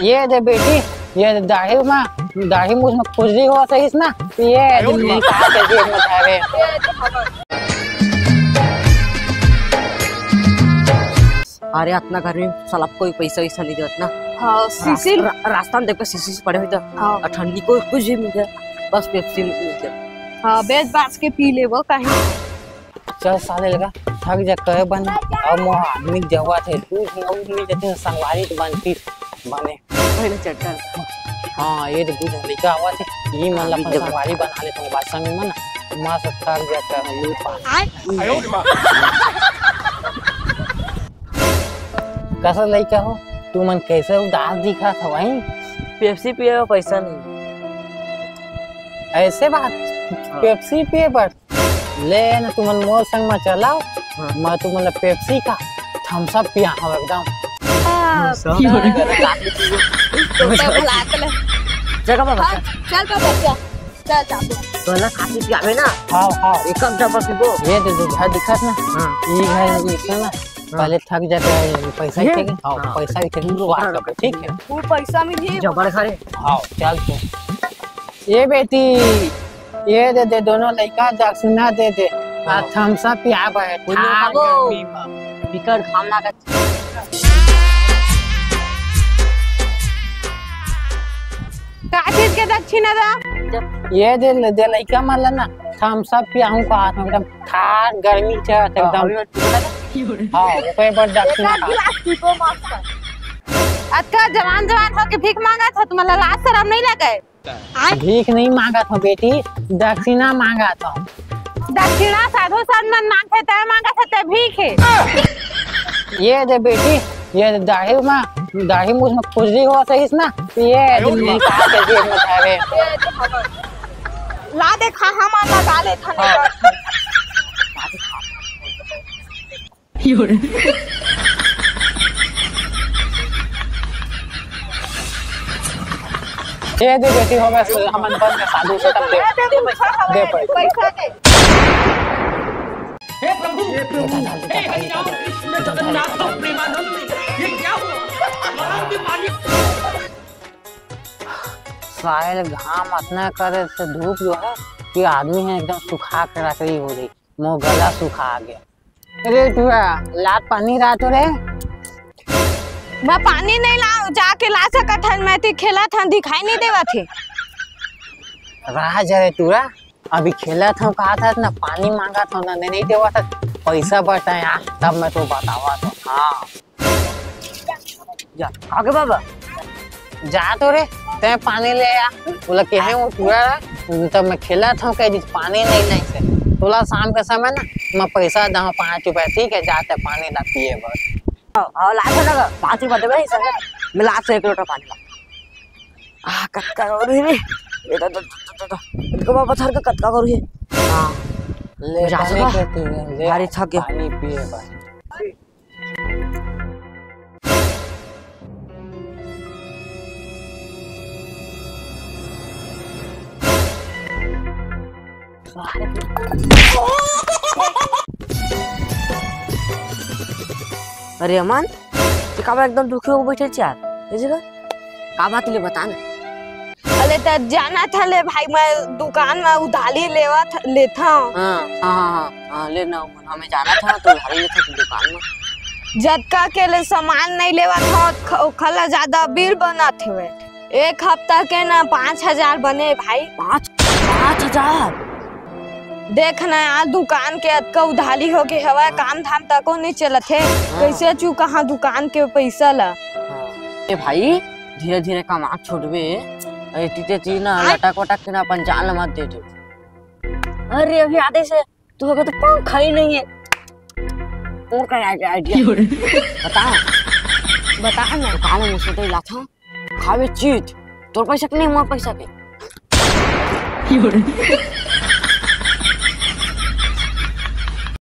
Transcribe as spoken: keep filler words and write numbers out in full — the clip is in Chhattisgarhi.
ये दे बेटी, ये दाढ़ी में, दाढ़ी मूछ में खुजली होवत रहिस ना, ये दे निकाल के जेब में धरे। अरे, अतना गर्मी में साला कोई पैसा वैसा नहीं देत ना। हाँ, रास-, सीसी। रा-, रास्ता में देखो, सीसी से पड़े हुए तो। हाँ। और ठंडी को कुछ भी मिल जाए, बस पेप्सी मिल जाए। हाँ, बेच बाच के पी लेबो कहीं। चल साले लगा, थक जा कहे बन, अब मोर आदमी जवा थे, तू नौ मिल जते संगवारी तो बनती बने। पहले चट्टल। हाँ, ये तो बुझ लइका आवा थे, ये मन ला अपन संगवारी बना ले, तुम बादशाह में मन, माँ सब थक जा कहे। कसा लइका हो, तू मन कैसे उदास दिखा था भाई? पेप्सी पिए बर पैसा नहीं। ऐसे बात, हाँ। पेप्सी पिए बर? ले न, तुमन मोर संग म चलाओ, हाँ। मैं तुमन ला पेप्सी का थम्स अप पिया हूँ एकदम। हाँ। Thums Up? तो तब भला के ले। जगह पर हाँ, बच्चा। चल तो बच्चा, चल चापू। तोला काफी पियावे ना? हाँ, हाँ। एक कप जब पीबो। ये दे दे, घर दिखत ना? हाँ। ये घर दिखत ना? हाँ। पहले थक जाते हैं, पैसा ही ये? चाहिए। हाँ, हाँ। पैसा ही चाहिए, शुरुआत करते, ठीक है? वो पैसा मिली। जबर खा रे। हाँ, चल तू। ये बेटी, ये दे दे, दोनों लइका दक्षिणा दे दे। आ हाँ। थम्स अप पिया बे, कोई नहीं ठार खाबो। गर्मी में। बिकट घाम लागत। का चीज के दक्षिणा दा? ये दे, दे लइका मन ला ना, थम्स अप पियाहूँ का हाथ में एकदम ठार गर्मी चढ़त हाँ, एकदम। अभी मैं तुमको लगा। हाँ, ओकरे बर दक्षिणा एक का। गिलास पीबो मस्त। अतका जवान जवान होके भीख मांगत हो, तुम्हारा लाज शरम नहीं लगे? भीख नहीं मांगत हो बेटी, दक्षिणा मांगत हो। दक्षिणा साधु संत मन मांगथे, तय मांगत हे, तय भीख हे। ये दे बेटी, ये दाढ़ी में, दाढ़ी मूछ में खुजली होवत रहिस ना, ये दे निकाल के जेब में धरे। ला दे, खा, हम लगा ले, धन्यवाद। ये दे बेटी, हो गए, हमन बन के साधु से तब दे, दे पैसा। पैसा दे। हे प्रभु, हे प्रभु, हे हरिराम कृष्ण जगन्नाथ प्रेमानंद, ये क्या हुआ? महाराज भी पानी। सायल घाम अतना करे से धूप जो है कि आदमी है एकदम सुखा के रखरी हो गई, मोर गला सुखा गया। अरे टूरा, लात पानी रहा तो रे। मैं पानी नहीं ला, जाके ला सकत हन, मैं तो खेलत हन, दिखाई नहीं देवत हे। रहा जा रे टूरा, अभी खेलत हूँ, कहा था ना, पानी मांगा था ना, नहीं, नहीं देवा था, पैसा बचा यार, तब मैं तो बतावा था। हाँ। जा, आगे बाबा। जा तो रे, तै पानी ले आ। बोला कि है वो पूरा, तब मैं खेलत हूँ, कह दी पानी नहीं लाई से। बोला शाम के समय ना, मैं पैसा दहूँ पाँच रुपया, ठीक है, जा तै पानी ला पिए बस। हाँ, हाँ, ला से ना, पाँच रुपया देबे, संगे मिला से एक लोटा पानी ला। आ, कतका और ही रे। ये तो, तो, तो, तो, तो। इनको बाबा थर के कतका और ही। हाँ। ले, जा पानी सका? के पी ले, ले, अरे, थक गया। पानी पिए बस। अरे अमन, तू काबर एकदम दुखी हो बैठे यार? ये जगह का बात ले बता ना। अरे त जाना था ले भाई, मैं दुकान में उधारी लेवा था, लेथा हूँ। हाँ, हाँ, हाँ, हाँ, हाँ, ले ना अमन, हमें जाना था तो उधारी लेथा तू दुकान में। जतका के ले सामान नहीं लेवा था, ओख-, ओखर ला ज्यादा बिल बनत हवे। एक हफ्ता के ना पाँच हजार बने भाई। पाँच, पाँच हजार? देख ना यार, दुकान के अतका उधारी हो गए हवय, हाँ। काम धाम तको नहीं चलत हे। हाँ। कैसे चुकाहा दुकान के पैसा ला? हाँ। ए भाई, धीरे धीरे कमा छोड़बे। अरे तीते ती ना आय। लटक वटक के ना अपन जान ला मत दे दे। अरे अभी आधे से तू अगर तो पंखा ही नहीं है। और का आइडिया? क्यों रे? बता। बता ना। तो काम मुझसे तो लाथा। खावे चीज, तोर पैसा के नहीं, मोर पैसा के।